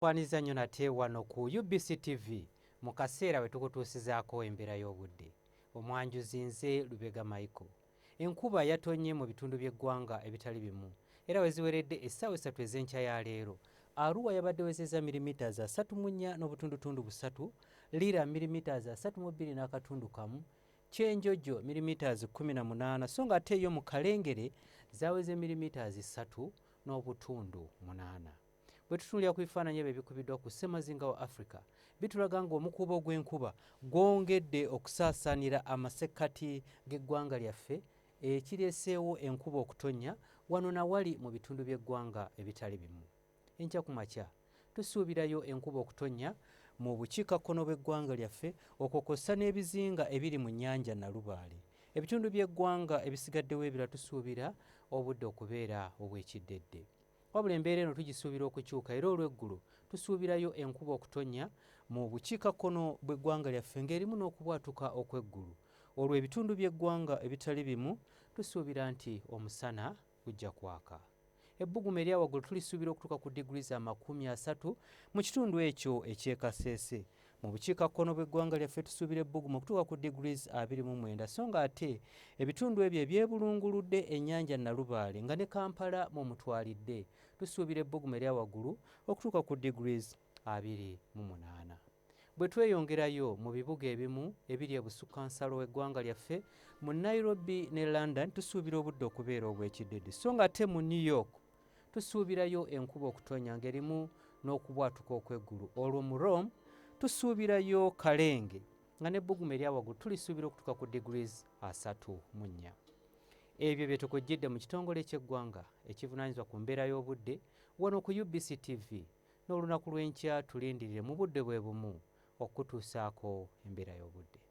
Kwaniriza nnyo nate wano ku UBC TV mu kaseera we tukutuusizaako embeera y'obudde. Omwanjuzi nze Lubega Michael. Enkuba yatonnye mu bitundu by'eggwanga ebitali bimu era we ziweredde essaawa 3 ez'enkya ya leero, Arua yabadde ewezezza millimetres 34 n'obutundutundu 3, Lira millimetres 32 n'akatundu kamu, Kyenjojo millimetres 18 so nga ate yo mu Kalengere zaaweze millimetres 3 n'obutundu 8. Bwe tutunuulira ku bifaananyi ebyo ebikubiddwa ku ssemazinga wa Africa, bitulaga ng'omukuubo gw'enkuba gwongedde okusaasaanira amasekkati g'eggwanga lyaffe ekireeseewo enkuba okutonnya wano na wali mu bitundu by'eggwanga ebitali bimu. Enkya ku makya tusuubirayo enkuba okutonnya mu bukiikakkono bw'eggwanga lyaffe okwo kw'ossa n'ebizinga ebiri mu nnyanja Nalubaale. Ebitundu by'eggwanga ebisigaddewo ebirala tusuubira obudde okubeera obw'ekiddedde. Wabula embeera eno tugisuubira okukyuka era olw'eggulo tusuubirayo enkuba okutonnya mu bukiikakkono bw'eggwanga lyaffe ng'erimu n'okubwatuka okw'eggulu. Olwo ebitundu by'eggwanga ebitali bimu tusuubira nti omusana gujja kwaka. Ebbugumu erya waggulu tulisuubira okutuuka ku diguli za 30 mu kitundu ekyo eky'e Kasese. Mu bukiikakkono bw'eggwanga lyaffe tusuubira ebbugumu okutuuka ku degrees 29 so nga ate ebitundu ebyo ebyebulunguludde ennyanja Nalubaale nga ne Kampala mw'omutwalidde tusuubira ebbugumu erya waggulu okutuuka ku degrees 28. Bwe tweyongerayo mu bibuga ebimu ebiri ebusukkansalo w'eggwanga lyaffe mu Nairobi ne London tusuubira obudde okubeera obw'ekiddedde so nga ate mu New York Tusuubirayo enkuba okutonnya ng'erimu n'okubwatuka okw'eggulu. Olwo mu Rome tusuubirayo kalenge nga n'ebbugumu erya waggulu tulisuubira okutuuka ku degrees 34. Ebyo bye tukujjidde mu kitongole ky'eggwanga ekivunaanyizibwa ku mbeera y'obudde wano ku UBC TV. N'olunaku lw'enkya tulindirire mu budde bwe bumu okukutuusaako embeera y'obudde.